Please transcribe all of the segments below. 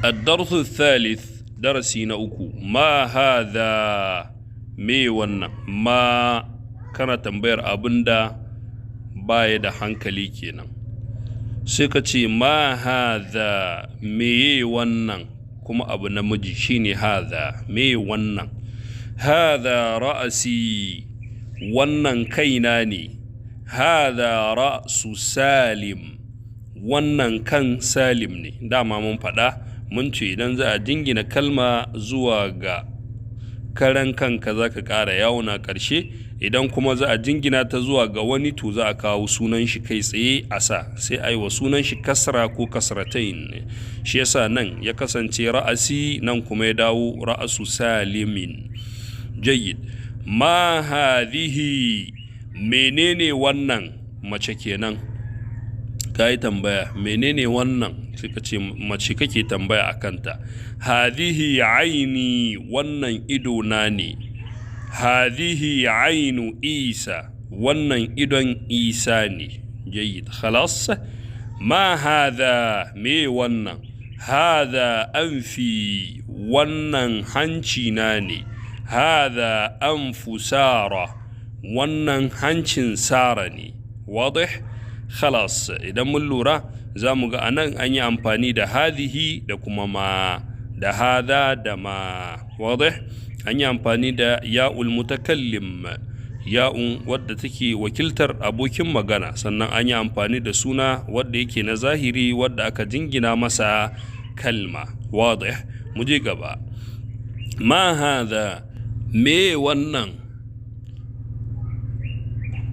الدرس الثالث، darasi na uku. ما هذا؟ Me wannan? Ma kana tambayar abin da baya da hankali kenan, sai ka ce ما هذا, meye wannan? Kuma abu namiji shine هذا. Me wannan? هذا رأسي, wannan kaina ne. هذا رأس سالم, wannan kan Salim ne. Dama mun faɗa, mun ce idan za a jingina kalma zuwa ga karan kanka, za ka ƙara yawun a ƙarshe. Idan kuma za a jingina ta zuwa ga wani, to za a kawo sunan shi kai tsaye a sa, sai a yi wa sunan shi kasra ko kasratain. Shi yasa nan ya kasance رأسي, nan kuma ya dawo رأس سالم. جيد. ما هذه؟ Menene wannan? Mace kenan ka yi tambaya, menene wannan? Sai ka ce mace kake tambaya a kanta. هذه عيني, wannan idona ne. هذه عين عيسى, wannan idon Isa ne. جيد, خلاص. ما هذا؟ Me wannan? هذا أنفي, wannan hanci na ne. هذا أنف سارة, wannan hancin Sara ne. واضح؟ خلاص. Idan mun lura, za mu ga anan an yi amfani da هذه da kuma ما, da هذا da ما. واضح؟ An yi amfani da ياء المتكلم, ya'un wadda take wakiltar abokin magana. Sannan an yi amfani da suna wadda yake na zahiri, wadda aka jingina masa kalma. واضح؟ Mu je gaba. ما هذا؟ Me wannan?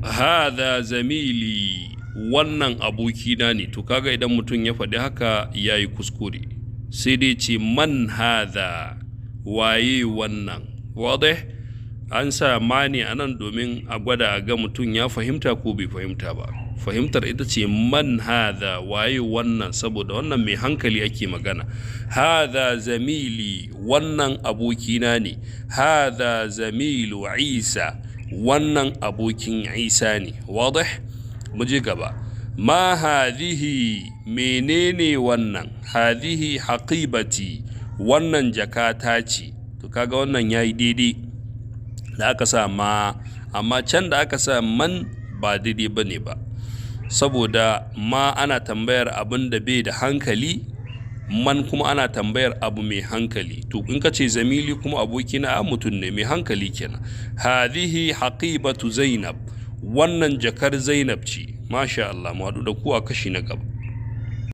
هذا زميلي, wannan abokina ne. To kaga idan mutum ya faɗi haka, ya yi kuskure, sai dai ce من هذا, waye wannan? واضح؟ An sa ما ne a nan domin a gwada a ga mutum ya fahimta ko bai fahimta ba. Fahimtar ita ce من هذا, waye wannan, saboda wannan mai hankali ake magana. هذا زميلي, wannan abokina ne. هذا زميل عيسى, wannan abokin Isa ne. واضح؟ Mu je gaba. ما هذه؟ Menene wannan? هذه حقيبتي, wannan jakata ce. To kaga wannan yayi daidai da aka sa ما, amma can da aka sa من ba daidai ba ne ba, saboda ما ana tambayar abin da bai da hankali, من kuma ana tambayar abu mai hankali. To in ka ce زميلي kuma abokina, a mutum ne mai hankali kenan. هذه حقيبة زينب, wannan jakar Zainab ce. Masha Allah, mu haɗu da ku a kashi na gaba.